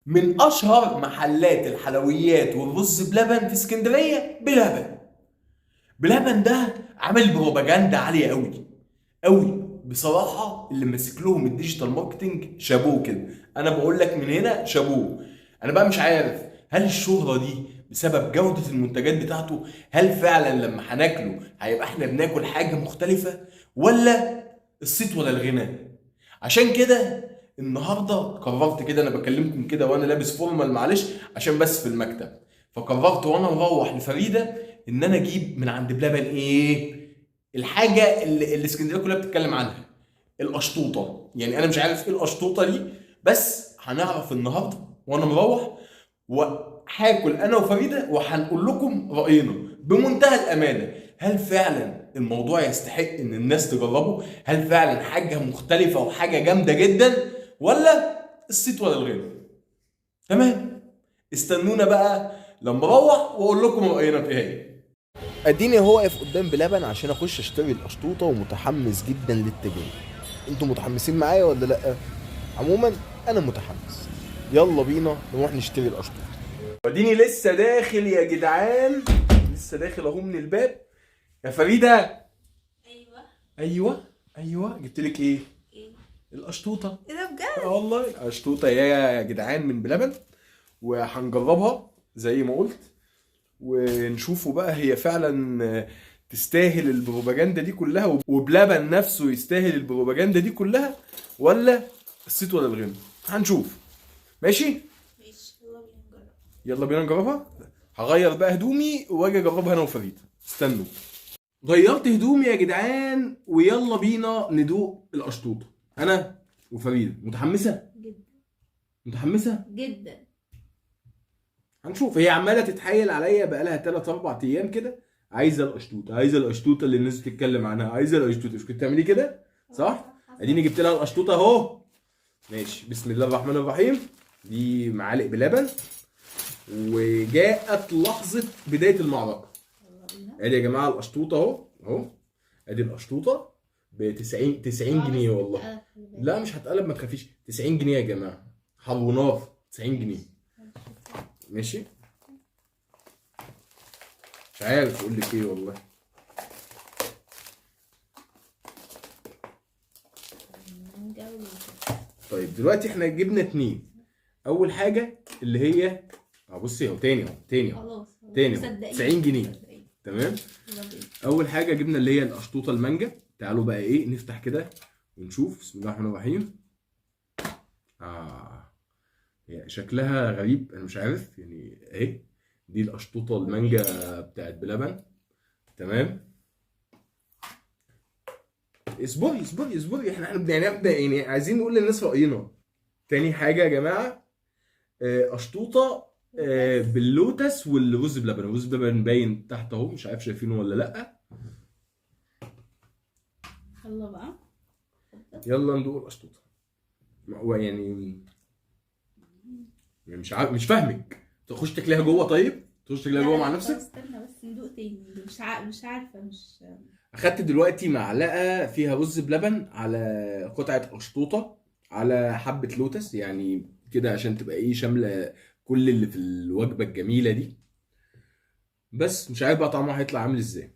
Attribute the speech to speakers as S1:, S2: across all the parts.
S1: من اشهر محلات الحلويات والرز بلبن في اسكندرية بلبن. بلبن ده عامل بروباجندا عالية قوي قوي بصراحة. اللي ماسك لهم ال digital marketing شابوه كده، انا بقول لك من هنا شابوه. انا بقى مش عارف هل الشهرة دي بسبب جوده المنتجات بتاعته؟ هل فعلا لما هناكله هيبقى احنا بناكل حاجة مختلفة، ولا الصيت ولا الغنى؟ عشان كده النهارده قررت كده، انا بكلمكم كده وانا لابس formal معلش عشان بس في المكتب، فقررت وانا مروح لفريده ان انا اجيب من عند بلبن ايه؟ الحاجة اللي اسكندرية كلها بتتكلم عنها، القشطوطه. يعني انا مش عارف ايه القشطوطه دي، بس هنعرف النهارده وانا مروح، وهاكل انا وفريدة وهنقول لكم راينا بمنتهى الامانة. هل فعلا الموضوع يستحق ان الناس تجربه؟ هل فعلا حاجة مختلفة وحاجه جامدة جدا، ولا الصيت ولا الغنى؟ تمام، استنونا بقى لما اروح واقول لكم راينا فيها ايه.
S2: اديني هو واقف قدام بلبن عشان اخش اشتري القشطوطه، ومتحمس جدا للتجربه. انتوا متحمسين معايا ولا لا؟ عموما انا متحمس، يلا بينا نروح نشتري القشطوطه.
S1: اديني لسه داخل يا جدعان، لسه داخل اهو من الباب. يا فريدة.
S3: ايوه.
S1: ايوه ايوه، جبت لك ايه؟
S3: ايه
S1: القشطوطه.
S3: ايه ده بجد؟
S1: اه والله قشطوطه يا جدعان من بلبن، وهنجربها زي ما قلت ونشوفوا بقى هي فعلا تستاهل البروباجندا دي كلها، وبلبن نفسه يستاهل البروباجندا دي كلها، ولا الصيت ولا الغنى. هنشوف. ماشي؟
S3: ماشي، يلا بينا نجرب.
S1: يلا بينا نجربها. هغير بقى هدومي واجي اجربها انا وفريد. استنوا، غيرت هدومي يا جدعان ويلا بينا ندوق القشطوطه انا وفريد. متحمسة؟
S3: جدا.
S1: متحمسة
S3: جدا.
S1: هنشوف. هي عماله تتحايل عليا بقالها 3 4 ايام كده، عايزه القشطوطه، عايزه القشطوطه اللي الناس بتتكلم عنها، عايزه القشطوطه. مش كنت تعملي كده؟ صح؟ اديني جبت لها القشطوطه اهو. ماشي، بسم الله الرحمن الرحيم. دي معالق بلبن، وجاءت لحظة بداية المعركة.
S3: يلا بينا.
S1: ادي يا جماعة القشطوطه اهو اهو، ادي القشطوطه ب 90 جنيه والله. لا مش هتقلب ما تخافيش، 90 جنيه يا جماعة، حر ونار، 90 جنيه. ماشي، مش عارف اقول لك ايه والله. طيب دلوقتي احنا جبنا اتنين. اول حاجة اللي هي بصي اهو، تاني اهو، تاني اهو،
S3: خلاص
S1: تاني اهو، 90 جنيه. تمام. اول حاجة جبنا اللي هي القشطوطه المانجا. تعالوا بقى ايه نفتح كده ونشوف. بسم الله الرحمن الرحيم. يعني شكلها غريب، انا مش عارف يعني اهي. دي القشطوطه المانجا بتاعت بلبن. تمام. اصبري اصبري اصبري، احنا يعني عايزين نقول للناس راينا. تاني حاجة يا جماعة، قشطوطه باللوتس والرز بلبن. الرز بلبن باين تحت اهو، مش عارف شايفينه ولا لا.
S3: يلا بقى،
S1: يلا ندوق القشطوطه. هو يعني مش عارف، مش فاهمك. تخش تاكليها جوه؟ طيب تخش تاكليها جوه مع نفسك؟
S3: استنى بس ندوق تاني. مش عارفه. مش
S1: اخدت دلوقتي معلقه فيها رز بلبن على قطعه قشطوطه على حبه لوتس، يعني كده عشان تبقى ايه شاملة كل اللي في الوجبة الجميلة دي. بس مش عارف بقى طعمها هيطلع عامل ازاي.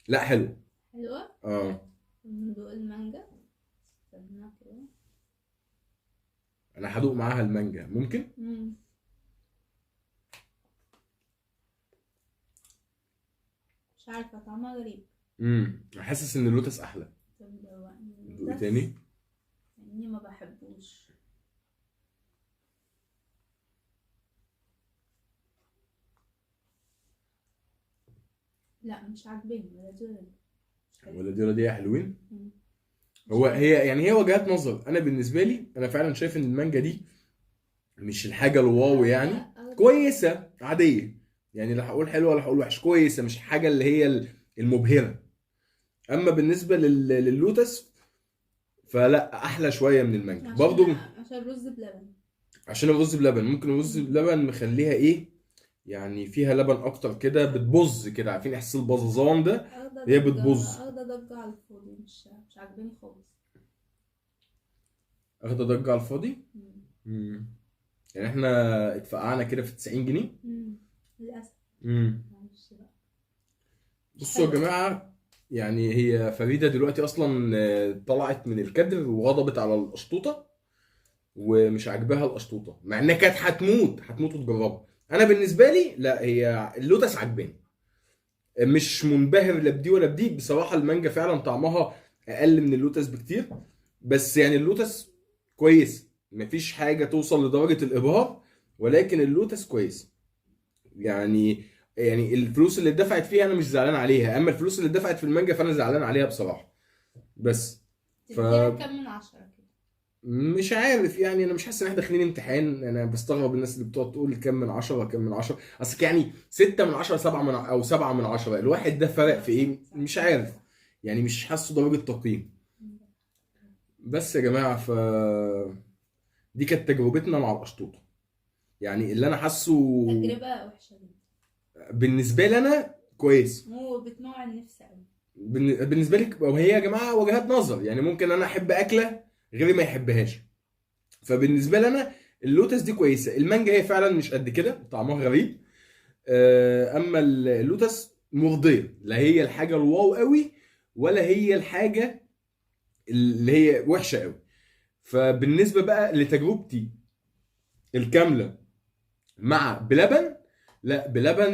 S1: لا حلو.
S3: حلوة؟ ندوق المانجا. استنى كده،
S1: انا هدوق معاها المانجا. ممكن؟
S3: مش عارفه، طعمها غريب.
S1: حاسس ان اللوتس احلى.
S3: طب
S1: دوقي تاني.
S3: اني ما بحبوش. لا مش عاجباني ولا دي ولا دي.
S1: ولا دي ولا دي يا حلوين. هو هي يعني هي وجهات نظر. انا بالنسبة لي انا فعلا شايف ان المانجا دي مش الحاجة الواو يعني، كويسة عادية يعني، لا هقول حلوة ولا هقول وحش، كويسة، مش حاجة اللي هي المبهره. اما بالنسبة لللوتس فلا، احلى شوية من المانجا برضو،
S3: عشان الرز بلبن.
S1: عشان الرز بلبن ممكن الرز بلبن مخليها ايه يعني، فيها لبن اكتر كده، بتبظ كده، عارفين احساس البظظان ده؟ هي بتبظ.
S3: اخده ضجه على الفاضي، مش عاجباني خالص.
S2: اخده ضجه على الفاضي.
S3: مم.
S2: يعني احنا اتفقعنا كده في 90 جنيه.
S3: للاسف. معلش بقى.
S2: بصوا يا جماعة، يعني هي فريدة دلوقتي اصلا طلعت من الكادر وغضبت على القشطوطه ومش عاجباها القشطوطه، مع انها كانت هتموت وتجربها. انا بالنسبة لي لا، هي اللوتس عجباني، مش منبهر لا بدي ولا بدي بصراحة. المانجا فعلا طعمها اقل من اللوتس بكتير، بس يعني اللوتس كويس، مفيش حاجة توصل لدرجة الابهار، ولكن اللوتس كويس. يعني الفلوس اللي اتدفعت فيها انا مش زعلان عليها، اما الفلوس اللي اتدفعت في المانجا فانا زعلان عليها بصراحة. بس
S3: تديها كام من 10 كده؟
S2: مش عارف يعني، انا مش حاسس ان احنا داخلين امتحان. انا بستغرب الناس اللي بتقعد تقول كام من 10 كام من 10، اصل يعني 6 من 10 7 من او 7 من 10، الواحد ده فرق في ايه؟ مش عارف يعني، مش حاسه درجه تقييم. بس يا جماعة، ف دي كانت تجربتنا مع القشطوطه. يعني اللي انا حاسه
S3: تجربه وحشة جدا
S2: بالنسبة لي انا، كويس
S3: وبتنوع النفس قوي
S2: بالنسبة لك. وهي يا جماعة وجهات نظر، يعني ممكن انا احب اكله غيري ما يحبهاش. فبالنسبه لي انا اللوتس دي كويسة، المانجا هي فعلا مش قد كده، طعمها غريب. اما اللوتس مرضية، لا هي الحاجة ال wow قوي ولا هي الحاجة اللي هي وحشة قوي. فبالنسبه بقى لتجربتي الكاملة مع بلبن، لا بلبن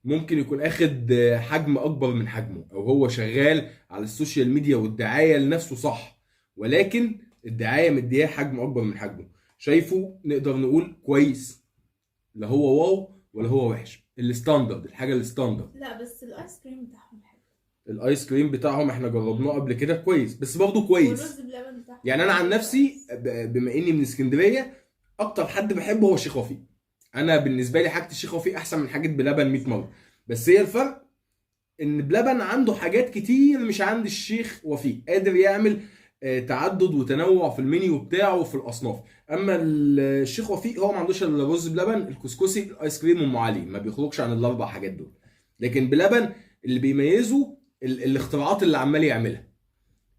S2: ممكن يكون اخد حجم اكبر من حجمه، او هو شغال على ال social media والدعايه لنفسه صح، ولكن الدعاية مدياه حجم اكبر من حجمه. شايفه نقدر نقول كويس، لا هو wow ولا هو وحش، ال standard، الحاجة ال standard.
S3: لا بس الايس كريم بتاعهم حلو،
S2: الايس كريم بتاعهم احنا جربناه قبل كده كويس، بس برضه كويس.
S3: والرز بلبن بتاعهم
S2: يعني انا عن نفسي بما اني من اسكندرية، اكتر حد بحبه هو الشيخ وفيق. انا بالنسبة لي حاجة الشيخ وفيق احسن من حاجة بلبن 100 مرة، بس هي الفرق ان بلبن عنده حاجات كتير مش عند الشيخ وفيق، قادر يعمل تعدد وتنوع في المنيو بتاعه وفي الاصناف. اما الشيخ وفيق هو ما عندوش الا الرز بلبن، الكسكسي، الايس كريم، وام علي، ما بيخرجش عن الاربع حاجات دول. لكن بلبن اللي بيميزه الاختراعات اللي عمال يعملها.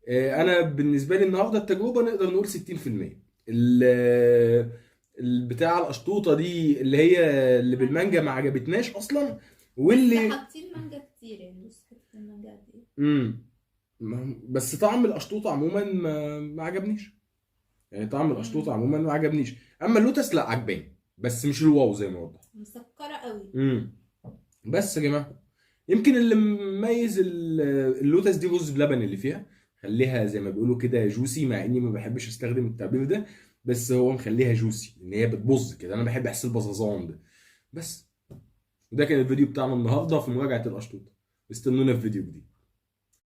S2: انا بالنسبة لي النهارده التجربة نقدر نقول 60%. البتاع القشطوطه دي اللي هي اللي بالمانجا ما عجبتناش اصلا، واللي
S3: حاطين مانجا كتير يعني، بص حتة المانجا قد ايه.
S2: بس طعم القشطوطه عموما ما عجبنيش، يعني طعم القشطوطه عموما ما عجبنيش. اما اللوتس لا عجباني، بس مش ال wow زي ما وضحت،
S3: مسكره قوي.
S2: بس يا جماعة، يمكن اللي مميز اللوتس دي رز بلبن اللي فيها، خليها زي ما بيقولوا كده juicy، مع اني ما بحبش استخدم التعبير ده، بس هو مخليها juicy ان هي بتبظ كده، انا بحب احس البظظان ده. بس وده كان الفيديو بتاعنا النهارده في مراجعه القشطوطه. استنونا في فيديو جديد.